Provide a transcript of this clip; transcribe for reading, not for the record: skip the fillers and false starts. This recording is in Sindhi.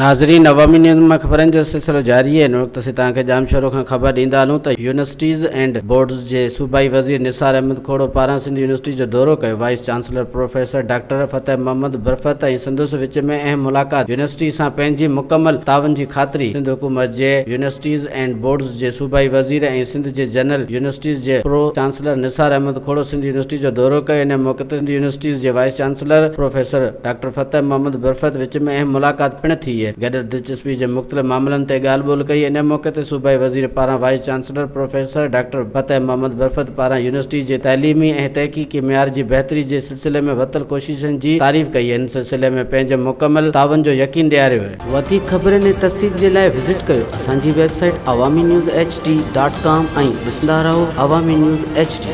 ناظرين عوامي نيوز مان خبرن جو سلسلو جاري آهي هن وقت اسين توهان کي ڄامشورو کان خبر ڏيندا هلون ته يونيورسٽيز اينڊ بورڊز جي صوبائي وزير نثار احمد کوڙو پاران سنڌ يونيورسٽي جو دورو ڪيو vice chancellor professor doctor Fateh Muhammad Barfat ۽ سندس وچ ۾ اهم ملاقات يونيورسٽي سان پنهنجي مڪمل تعاون جي خاطري سنڌ حڪومت جي يونيورسٽيز اينڊ بورڊز جي صوبائي وزير ۽ سنڌ جي جنرل يونيورسٽيز جي pro chancellor Nisar Ahmed Khuhro Sindh university جو دورو ڪيو ان موقعي تي سنڌ يونيورسٽيز جي vice chancellor professor doctor Fateh Muhammad Barfat وچ ۾ اهم ملاقات پڻ ٿي. گڏيل دلچسپي جي مختلف معاملن تي ڳالهه ٻولهه ڪئي. ان موقعي تي صوبائي وزير پاران vice chancellor professor doctor Fateh Muhammad Barfat پاران يونيورسٽي جي تعليمي ۽ تحقيقي معيار جي بهتري جي سلسلي ۾ ورتل ڪوششن جي تعريف ڪئي ان سلسلي ۾ پنهنجي مڪمل تعاون جو يقين ڏياريو. وڌيڪ خبرن ۽ تفصيل جي لاء وزٽ ڪيو اسان جي website Awami news H D dot com ۽ ڏسندا رهو عوامي نيوز ايڇ ڊي.